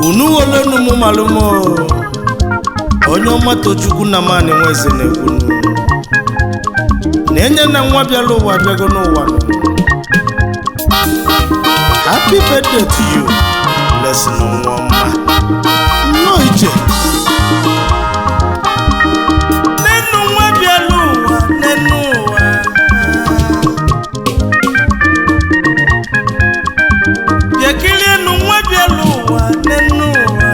Unu wolonu mụ malụmo. Onye ọma Tochukwu na mani nweze na-ekwunu. Na-enye na nwa bịala ụwa bịago n'ụwa. Happy birthday to you, Blessing Nwa. Nnọọ iche. Nenu nwa bịala ụwa, nenu ụwa. Bịa kilienu nwa bịala ụwa, nenu ụwa.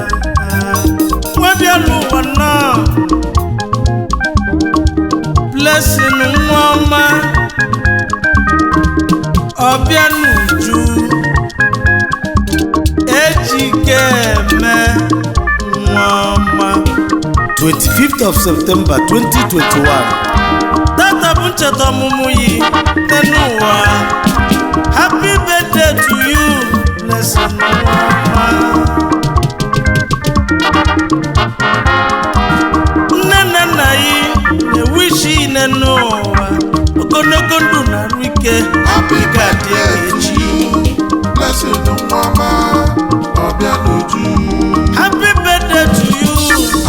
Nwa bịala ụwa nnọọ. Blessing nwa ọma. Ọbịa n'uju. Ejikeme nwa ọma. 25th of September 2021. Tata bụ ncheta ọmụmụ yi n'elu ụwa. Happy birthday to you, Blessing nwa ọma. Nne na nna yi na-ewishi n'elu ụwa. Ogologo ndụ na arụ ike. Happy Ị ga-adị birthday to echi. you, Blessing Nwa Obianuju. Happy birthday to you,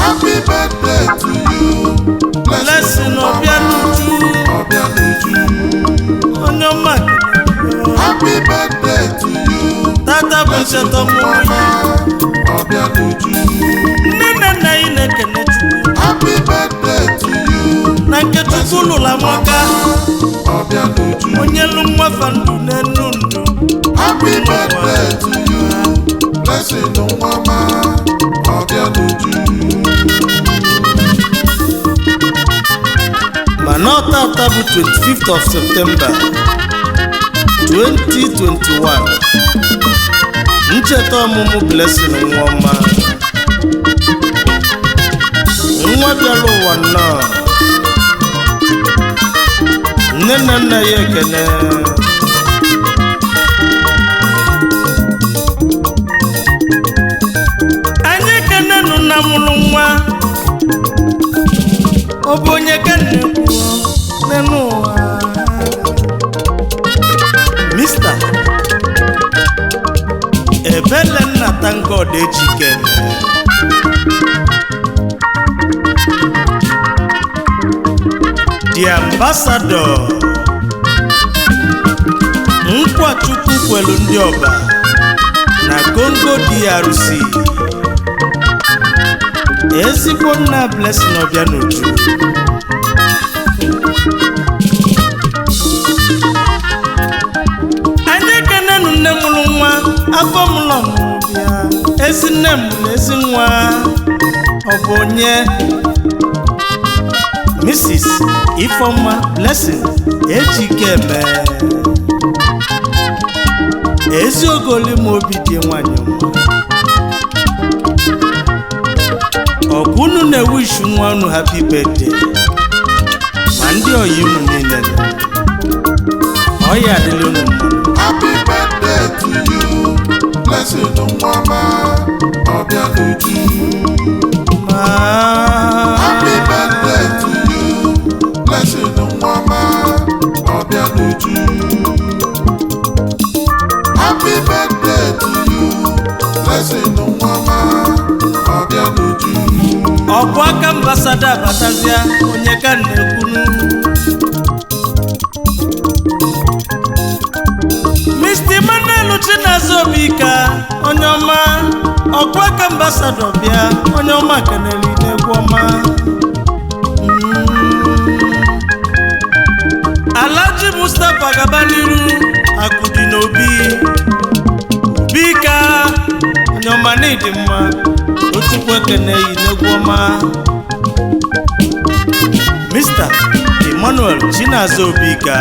Happy birthday to you, Blessing Obianuju. Obianuju. Onye ọma. Happy birthday to you, Tata bụ ncheta ọmụmụ Nwa yi. Obianuju. Nne na nna yi na-ekene Chukwu. Happy birthday to you, Na nke Chukwu lụrụ amaka. Obianuju. Onye lụ nwafa ndụ n'enu ndụ. Happy birthday to you, Blessing Nwa Obianuju. Mana ọ tata bụ 25th of September 2021, ncheta ọmụmụ Blessing Nwaọma, nwa bịara ụwa nnọọ. Nne na nna ya ekene. Anyị ekenenụ nna mụrụ nwa. Ọ bụ onye ka nne kwuo n'elu ụwa? Mr. Ebelenna, thank God, Ejikeme. The ambassador, nkwa Chukwu kwelu ndị ọba na Congo DRC, ezigbo nna Blessing Obianuju. Anyị ekenenụ nne mụrụ nwa, afọ mụlọ mụrụ bịa, ezi nne mụrụ ezi nwa. Ọ bụ onye? Mrs. Ifeoma Blessing Ejikeme, ezi ogolima obi dị nwanyị ọma. Ọkwa unu na-ewishu nwa unu happy birthday, ma ndị oyi unu niile nọ. Ọ ya adịla unu mma. Happy birthday to you, Blessing Nwa Obianuju. Ma Happy birthday to you, Blessing Nwa Obianuju. Happy birthday to you, Blessing Nwa Obianuju. Ọkwa aka ambassador abatazia, onye ka na-ekwunu? Mr. Emmanuel Chinazo Obika, onye ọma, ọkwa aka ambassador bịa, onye ọma kenere n'egwu ọma. Alhaji Mustapha Gabaliru Akụdị n'Obi Obika, onye ọma n'ịdị mma, otukwu ekene yi n'egwu ọma. Mr. Emmanuel Chinazo Obika,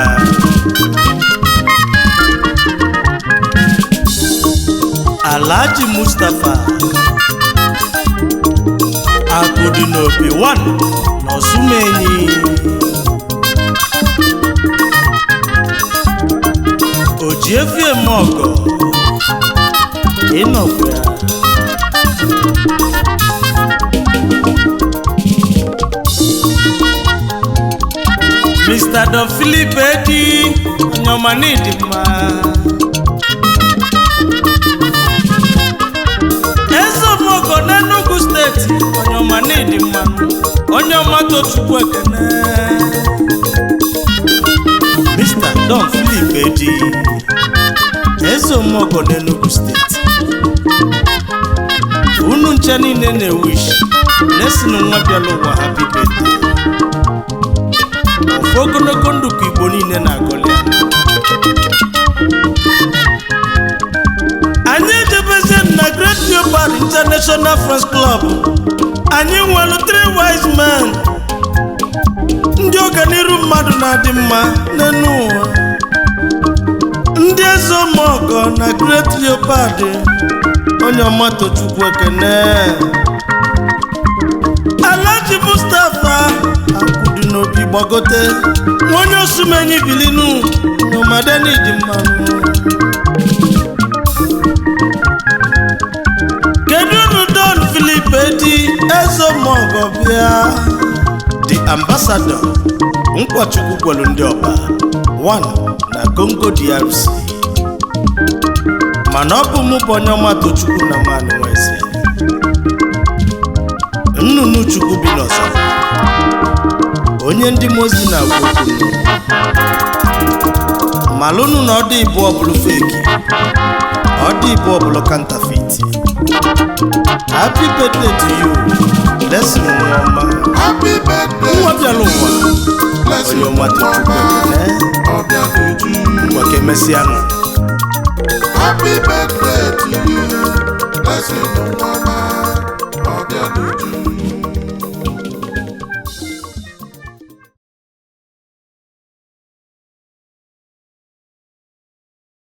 Alhaji Mustapha Akụdị n'Obi 1 n'Osumenyi, Ojiefi eme ọgọ, ịnọkwa ya. Mr. Don Philip Edi, onye ọma n'ịdị mma. Eze. Tochukwu Ekene, Mr. Don Philip Edi, Eze Omeọgọ n'Enugu Steeti. Unu nche niile na-ewish Blessing nwa bịala ụwa happy birthday. Ofu ogologo ndụ ka Igbo niile na-agọli ya. Anyị ejebezie na Great Leopard International Friends Club. Anyị nwere three wise men, ndị ọganiru mmadụ na-adị mma n'elu ụwa, ndị eze omeọgọ na Great Leopard. Onye ọma, Tochukwu Ekene. Alhaji Mustapha Akụdị n'obi gbagote, nwa onye osumenyi bilinu n'ụmadeni dị mmanụ. Kedu unu Don Philip Edi, eze omeọgọ bịa, the ambassador nkwachukwu kwelu ndị ọba 1 na Congo DRC. Mana ọ bụ mụ bụ onye ọma Tochukwu na mmanụ nweze nnụnụ Chukwu bi n'ọzara, onye ndị mozi na-agwa okwu. Malụnụ na ọdụ ibu ọbụlụ feki, ọdụ ibu ọbụlụ counterfeit. Happy birthday to you, Blessing nwa. Happy birthday. Nwa bịara ụwa. Blessing. Onye ọma, Tochukwu Ekene. Ọbịanuju. Ngwa, ka emesịanụ. Happy birthday to you. Blessing nwa ọma. Ọbịanuju.